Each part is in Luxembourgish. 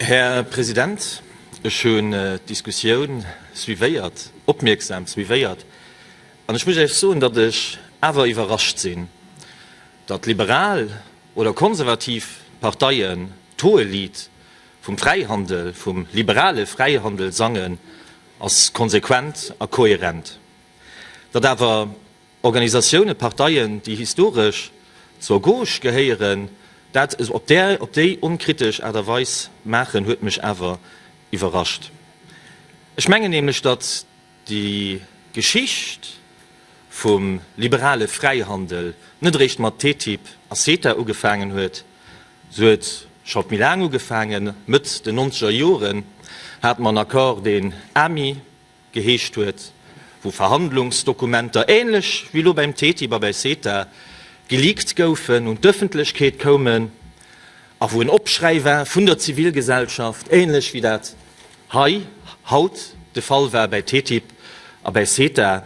Här President, ech hunn d'Diskussioun suivéiert, opmierksam suivéiert, an ech muss Iech soen, datt ech awer iwwerrascht sinn, datt liberal oder konservativ Parteien d'Hohelied vum Fräihandel, vum liberale Fräihandel sangen, ass konsequent a kohärent. Datt awer Organisatiounen, Parteien, déi historesch zur Gauche gehéieren, dat op där, op déi onkritesch Aart a Weis maachen, huet mech awer iwwerrascht. Ech mengen nämlech, datt déi Geschicht vum liberale Fräihandel net eréischt mat TTIP a CETA ugefaangen huet. Se huet scho méi laang ugefaangen. Mëtt den nonzeger Joren hate mer en Accord, deen AMI geheescht huet, wou Verhandlungsdokumenter, ähnlech wéi elo beim TTIP a bei CETA, geleakt goufen, un d'Ëffentlechkeet koumen a wou en Opschräi war vun der Zivilgesellschaft, ähnlech wéi dat hei haut de Fall war bei TTIP a bei CETA.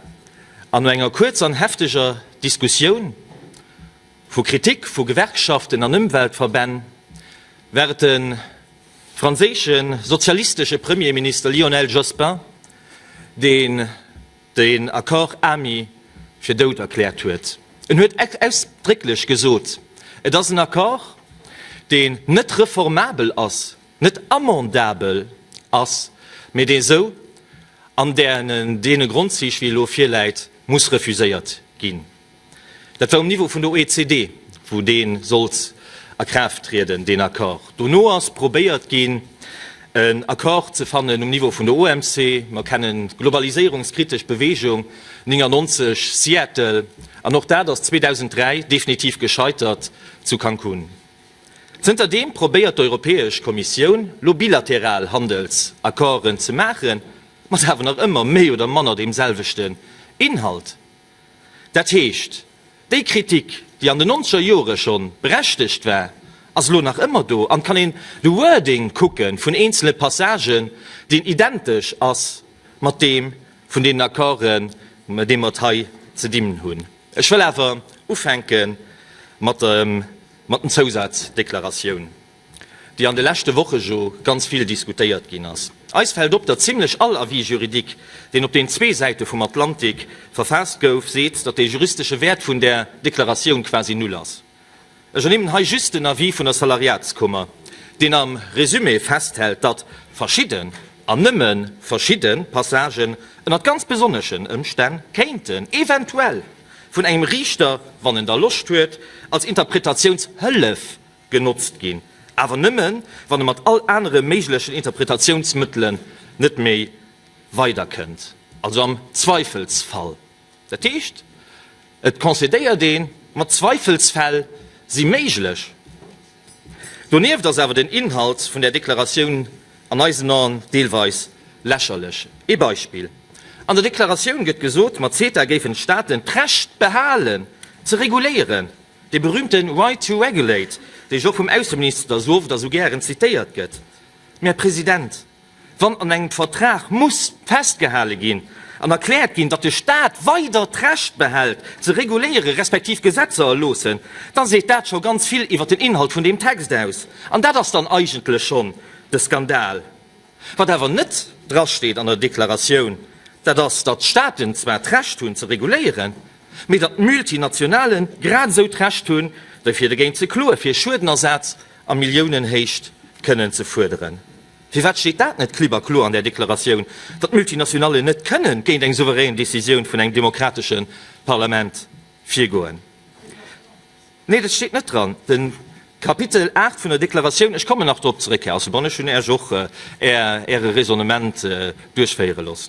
An no enger kuerzer an hefteger Diskussioun vu Kritik vu Gewerkschaften an Ëmweltverbänn war et de franséische sozialistesche Premierminister Lionel Jospin, deen den Accord AMI fir dout erkläert huet. En huet ausdrécklech gesot, Et ass en Accord, deen net reformabel ass, net amendabel ass, mee dee sou an deene Grondzich, wéi e lo virläit, muss refuséiert ginn. Dat war um Niveau vun der OECD, wou dee sollt a Kraaft trieden, deen Accord. Dono ass probéiert ginn, en Accord ze fannen um Niveau vun der OMC. Mer kennen d'globaliséierungskritesch Bewegung, 99 Seattle, an och dat ass 2003 definitiv gescheitert zu Cancun. Zënter deem probéiert d'Europäesch Kommissioun lo bilateral Handelsaccorden ze maachen, mat awer nach ëmmer méi oder manner deem selwechten Inhalt. Dat heescht, déi Kritik, déi an den nonzeger Jore scho berechtegt war, ass elo nach ëmmer do an et kann een de Wording kucke vun eenzele Passagen, deen identesch ass mat deem vun deenen Accorden, mat deem mer et hei ze dinn hunn. Ech wëll awer ufänke mat den Zousazdeklaratioun. déi an de leschte Woche jo ganz vill diskutéiert ginn ass. Eis fält op, datt zimlech all Avis juridique, deen op den zwee Säite vum Atlantik verfaasst gouf, seet, datt de juristesche Wäert vun där Deklaratioun quasi null ass. Ech ernimmen hei just den Avis vun der Salariatskummer, deen am Résumé festhält, datt verschidden, an nëmme verschidde Passagen ënnert ganz besonneschen Ëmstänn kéinten eventuell vun engem Riichter, wann en da Loscht huet, als Interpretationshëllef genotzt ginn, awer nëmmen, wann e mat all anere méiglechen Interpretatiounsmëttelen net méi weiderkënnt, also am Zweifelsfall. Dat heescht, et concédéiert een, ma Zweifelsfäll si méiglech. Donieft ass awer den Inhalt vun där Deklaratioun an eisen Aen deelweis lächerlech. Ee Beispill, An der Deklaratioun gëtt gesot, mat CETA géifen d'Staaten d'Recht behalen ze reguléieren, Dee berühmte Right to regulate, dee jo vum Ausseminister sou oft a sou gären zitéiert gëtt. Mä Här President, wann an engem Vertrag muss festgehale ginn an erkläert ginn, datt de Stat weider d'Recht behält ze reguléiere respektiv Gesetzer erloossen, da seet dat scho ganz vill iwwert den Inhalt vun deem Text aus. An dat ass dann eigentlech schonn de Skandal. Wat awer net drasteet an der Deklaratioun, dat ass, datt d'Staaten zwar d'Recht hunn ze reguléieren, mee datt d'Multinationale grad esou d'Recht hunn, derfir dogéint ze kloen, fir Schuedenersaz a Milliounenhéicht kënnen ze fuerderen. Firwat steet dat net klipp a kloer an där Deklaratioun, datt d'Multinationallen net kënnen géint eng souverän Decisioun vun engem demokratesche Parlament virgoen? Nee, dat steet net dran. De Kapitel 8 vun der Deklaratioun, ech kommen nach drop zeréck, Här Asselborn, ech hunn Äech och Äre Raisonnement duerchféiere looss.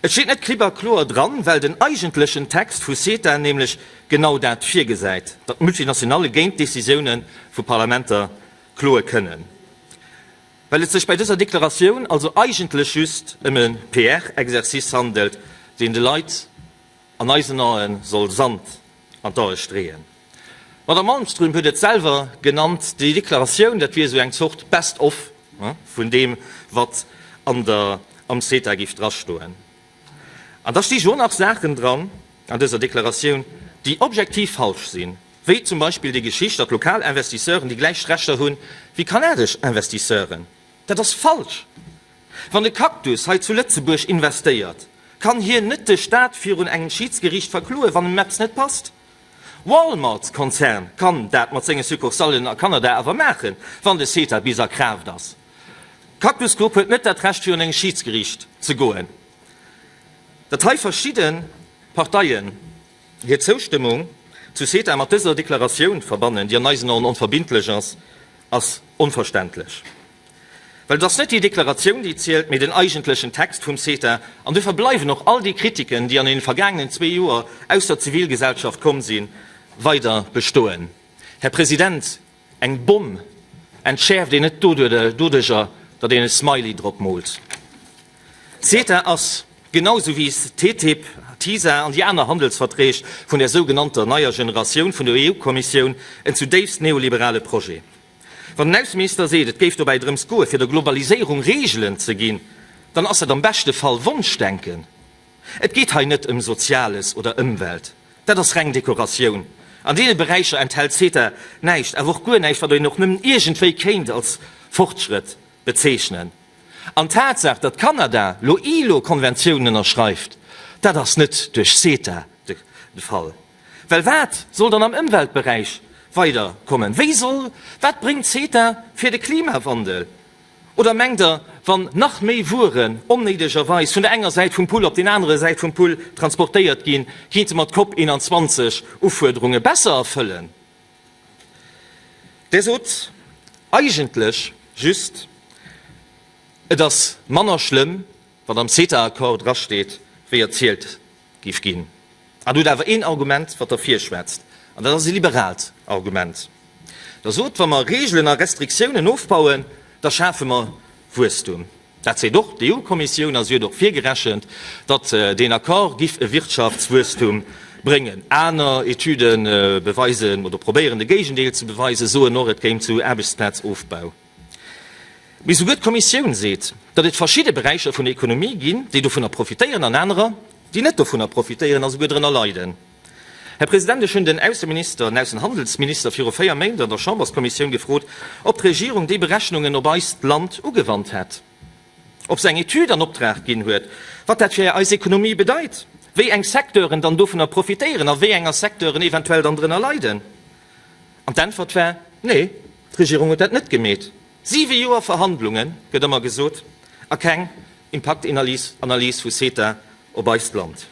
Et steet net klipp a kloer dran, well den eigentlechen Text vu CETA nämlech genau dat virgesäit, datt d'Multinationalle géint Décisioune vu Parlamenter kloe kënnen. Well et sech bei dëser Deklaratioun also eigentlech just ëm e PR-Exercice handelt, deen de Leit an eisen Ae soll Sand an d'Ae streeën. D'Madame Malmström huet et selwer genannt, déi Deklaratioun, dat wier esou eng Zort Best of vun deem, wat an der, am CETA géif drastoen. An da sti jo nach Saachen dran an dëser Deklaratioun, déi objektiv falsch sinn. Wéi zum Beispill déi Geschicht, datt lokal Investisseuren déi gläich Rechter hunn wéi kanadesch Investisseuren. Dat ass falsch! Wann de Cactus hei zu Lëtzebuerg investéiert, kann hien net de Staat virun engem Schiidsgeriicht verkloen, wann em eppes net passt. Walmart-Konzern kann dat mat senge Succursallen a Kanada awer maachen, wann de CETA bis a Kraaft ass. Cactus Group huet net dat Recht virun engem Schiidsgeriicht ze goen. Datt hei verschidde Parteien hir Zoustëmmung zu CETA mat dëser Deklaratioun verbannen, déi an eisen Aen onverbindlech ass, ass onverständlech. Well et ass net déi Deklaratioun, déi zielt, mee den eigentlechen Text vum CETA. An duerfir bleiwen och all déi Kritiken, déi an deene vergaangenen zwee Joer aus der Zivilgesellschaft komm sinn, weider bestoen. Här President, eng Bomm entschäerft een net doduerjer, datt een e Smiley drop moolt. CETA ass, genau sou wéi TTIP, TISA an déi aner Handelsverträg vun der sougenannter neier Generatioun vun der EU-Kommissioun, en zudéifst neoliberale Projet. Wann den Ausseminister seet, et géif dobäi drëms goe fir der Globaliséierung Reegelen ze ginn, dann ass dat am beschte Fall Wonschdenken. Et geet hei net ëm Soziales oder Ëmwelt, dat ass reng Dekoratioun. An deene Beräicher enthält CETA näischt, awer och guer näischt, wat een och nëmmen iergendwéi kéint als Fortschrëtt bezeechnen. An d'Tatsaach, datt Kanada lo ILO-Konventiounen ënnerschreift, dat ass net duerch CETA de Fall. Well wat soll dann am Ëmweltberäich weider kommen? Wéi soll, wat bréngt CETA fir de Klimawandel? Oder mengt Der, wann nach méi Wueren onnéidegerweis vun der enger Säit vum Pull op deen anere Säit vum Pull transportéiert ginn, kéinte mer d'COP 21 Ufuerderunge besser erfëllen? Der sot eigentlech just, et ass manner schlëmm, wat am CETA-Accord drasteet, wéi erzielt géif ginn. An hutt awer een Argument, wat derfir schwätzt, an dat ass e liberaalt Argument. Der sot, wa mer Reegelen a Restriktiounen ofbauen, da schafe mer Wuesstum. Dat seet och d'EU-Kommissioun a si huet och virgerechent, datt deen Accord giff e Wirtschaftswuesstum bréngen. Aner Etüde beweisen oder probéieren de Géigendeel ze beweisen, soen och, et kéim zu Aarbechtsplazofbau. Mee souguer d'Kommissioun seet, datt et verschidde Beräicher vun der Ekonomie ginn, déi dovunner profitéieren an anerer, déi net dovunner profitéieren a souguer drënner leiden. Här President, ech hunn den Ausseminister, den Aussenhandelsminister viru véier Méint an der Chamberskommissioun gefrot, ob d'Regierung déi Berechnungen op eist Land ugewannt hätt, ob se eng Etüd an Optrag ginn huet, wat dat fir eis Ekonomie bedeit, wéi eng Secteuren dann dovunner profitéieren a wéi enger Secteuren eventuell dann drënner leiden. An d'Äntwert war, Nee, d'Regierung huet dat net gemeet. Siwe Joer Verhandlunge gëtt ëmmer gesot, a keng Impaktanalys vu CETA op eist Land.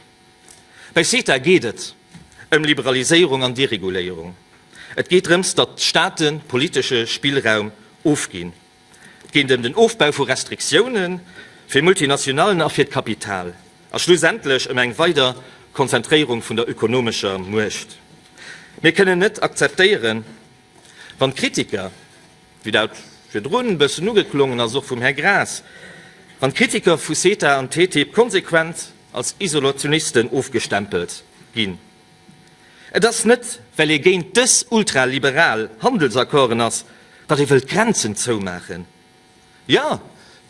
Bei CETA geet et ëm Liberaliséierung an Dereguléierung. Et geet drëms, datt d'Staate politesche Spillraum ofginn. Et geet ëm den Ofbau vu Restriktioune fir Multinationallen a fir d'Kapital a schlussendlech ëm eng weider Konzentréierung vun der ökonomescher Muecht. Mir kënnen net akzeptéieren, wann d'Kritiker, wéi dat virdrun e bëssen ugeklongen ass, och vum Här Graas, wann d'Kritiker vu CETA an TTIP konsequent als Isolationisten ofgestempelt ginn. Et ass net, well ee géint dës ultraliberal Handelsaccorden ass, datt ee wëllt d'Grenzen zoumaachen. Jo,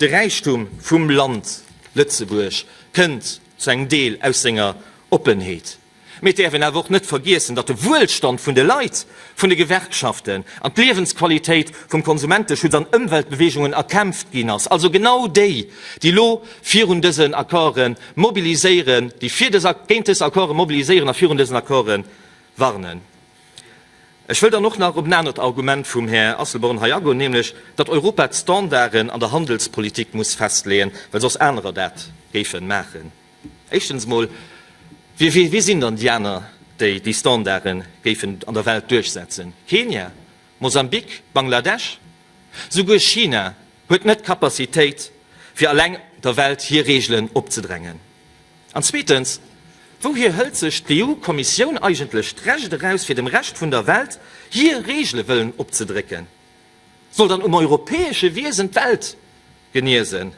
de Räichtum vum Land Lëtzebuerg kënnt zu engem Deel aus senger Oppenheet. Mee et däerf een awer och net vergiessen, datt de Wuelstand vun de Leit, vun de Gewerkschaften an d'Liewensqualitéit vum Konsumenteschutz an Ëmweltbeweegungen erkämpft ginn ass. Also genau déi, déi elo virun dësen Accorde mobiliséieren, déi fir dës, géint dës Accorde mobiliséieren a virun dësen Accorde warnen. Ech wëll dann och nach op en anert Argument vum Här Asselborn hei agoen, nämlech datt Europa d'Standarden an der Handelspolitik muss festleeën, well soss anerer dat géife maachen. Éischtens emol, wie, wie sinn dann déi aner, déi déi Standarde géifen an der Welt duerchsetzen? Kenia? Mosambik? Bangladesch? Souguer China huet net d'Capacitéit, fir alleng der Welt hir Reegelen opzedrängen. An zweetens, wouhier hëlt sech d'EU-Kommissioun eigentlech d'Recht eraus, fir dem Rescht vun der Welt hir Reegele wëllen opzedrécken? Soll dann um europäesche Wiesen d'Welt geniesen?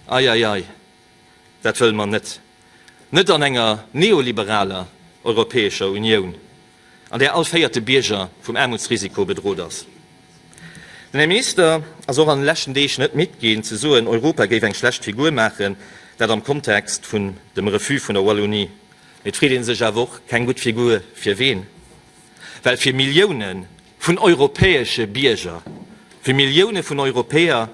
Ei, ei, ei! Dat wëlle mer net. Net an enger neoliberaler Europäescher Unioun, an där all véierte Bierger vum Aarmutsrisiko bedrot ass. Den Här Minister ass och an de leschten Deeg net midd ginn ze soen, Europa géif eng schlecht Figur maachen, dat am Kontext vun dem Refus vun der Wallonie. Mee et freet ee sech awer och, keng gutt Figur fir ween? Well fir Millioune vun europäesche Bierger, fir Millioune vun Europäer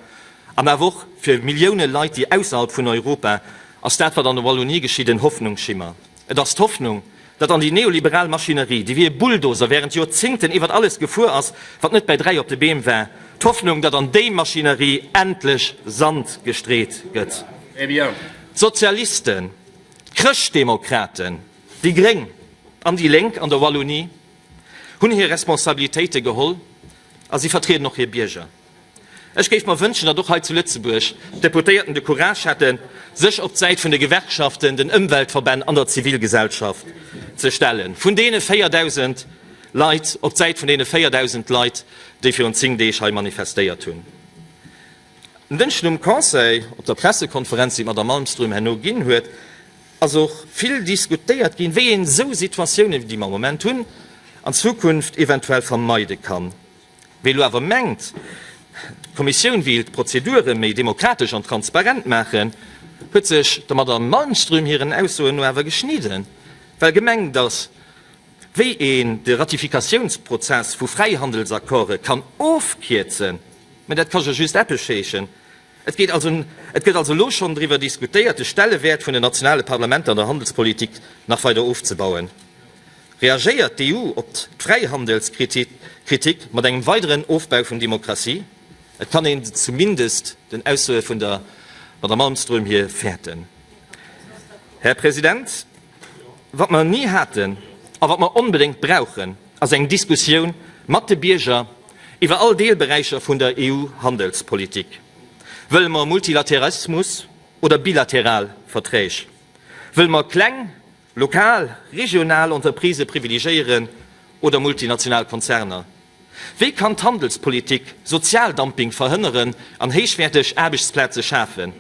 an awer och fir Millioune Leit, déi ausserhalb vun Europa, ass dat, wat an der Wallonie geschitt, en Hoffnungsschimmer. Et ass d'Hoffnung, datt an déi neoliberal Maschinerie, déi wéi e Bulldozer während Joerzéngten iwwert alles gefuer ass, wat net bäi 3 op de Beem war, d'Hoffnung, datt an déi Maschinerie endlech Sand gestreet gëtt. D'Sozialisten, d'Chrëschtdemokraten, déi Gréng an déi Lénk an der Wallonie hunn hir Responsabilitéite geholl a si vertrieden och hir Bierger. Ech géif mer wënschen, datt och hei zu Lëtzebuerg d'Deputéierten de Courage hätten, sech op d'Säit vun de Gewerkschaften, den Ëmweltverbänn an der Zivilgesellschaft ze stellen, vun deene 4.000 Leit, op d'Säit vun deene 4.000 Leit, déi virun 10 Deeg hei manifestéiert hunn. En Dënschden um Conseil, op der Pressekonferenz, déi d'Madame Malmström herno ginn huet, ass och vill diskutéiert ginn, wéi een esou Situatiounen, wéi déi mer am Moment hunn, an Zukunft eventuell vermeide kann. Wie elo awer mengt, d'Kommissioun wéilt d'Prozedure méi demokratesch an transparent maachen, huet sech der Madame Malmström hiren Aussoen no awer geschnidden, well gemengt ass, wéi een de Ratifikatiounsprozess vu Fräihandelsaccorde kann ofkierzen. Mä dat ka jo just eppes heeschen, Et geet also, et gëtt also elo schonn driwwer diskutéiert, de Stellewäert vun den nationale Parlamenter an der Handelspolitik nach weider ofzebauen. Reagéiert d'EU op d'Fräihandelskritik mat engem weideren Ofbau vun Demokratie? Et kann een zumindest den Aussoe vun der Madame Malmström hier fäerten. Här President, wat mer ni haten a wat mer onbedéngt brauchen, ass eng Diskussioun mat de Bierger iwwer all Deelberäicher vun der EU-Handelspolitik. Wëlle mer Multilateralismus oder bilateral Verträg? Wëlle mer kleng Lokal, regional Entreprisë privilegéieren oder multinational Konzerner? Wéi kann d'Handelspolitik Sozialdumping verhënneren an héichwäerteg Aarbechtsplaze schafen?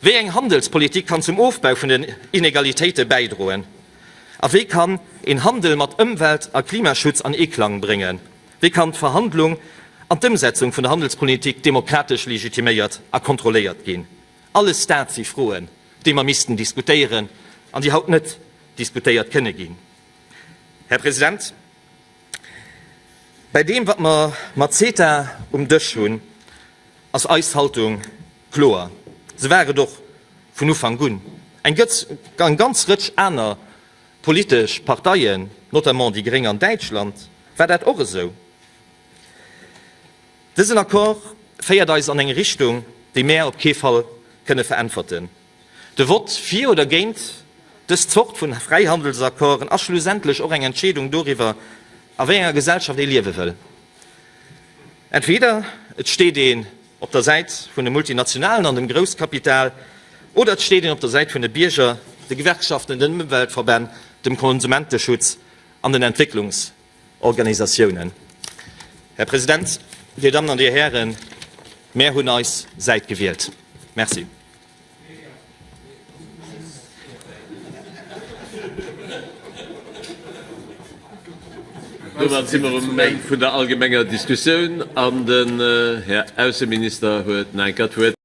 Wéi eng Handelspolitik kann zum Ofbau vun den Inegalitéite bäidroen? A wéi kann een Handel mat Ëmwelt a Klimaschutz an Eeklang bréngen? Wéi kann d'Verhandlung an d'Ëmsetzung vun der Handelspolitik demokratesch legitiméiert a kontrolléiert ginn? Alles dat si Froen, déi mer missten diskutéieren an déi haut net diskutéiert kënne ginn. Här President, bäi deem, wat mer mat CETA um Dësch hunn, ass eis Haltung kloer. Se war et och vun Ufank un. Eng ganz Rëtsch aner politesch Parteien, notamment déi Gréng an Däitschland, war dat och esou. Dësen Accord féiert eis an eng Richtung, déi mär op kee Fall kënne veräntwerten. De Vott fir oder géint dës Zort vun Fräihandelsaccorden ass schlussendlech och eng Entscheedung doriwwer, a wéi enger Gesellschaft ee liewe wëll. Entweder et steet een op der Säit vun de Multinationalen an dem Grousskapital, oder et steet een op der Säit vun de Bierger, de Gewerkschaften, den Ëmweltverbänn, dem Konsumenteschutz an den Entwécklungs. Organisatiounen. Här President, Dir Dammen an Dir Hären, mär hunn eis Säit gewielt. Merci. Domat si mer um Enn vun der allgemenger Diskussioun an den Här Ausseminister huet nach eng Kéier d'Wuert.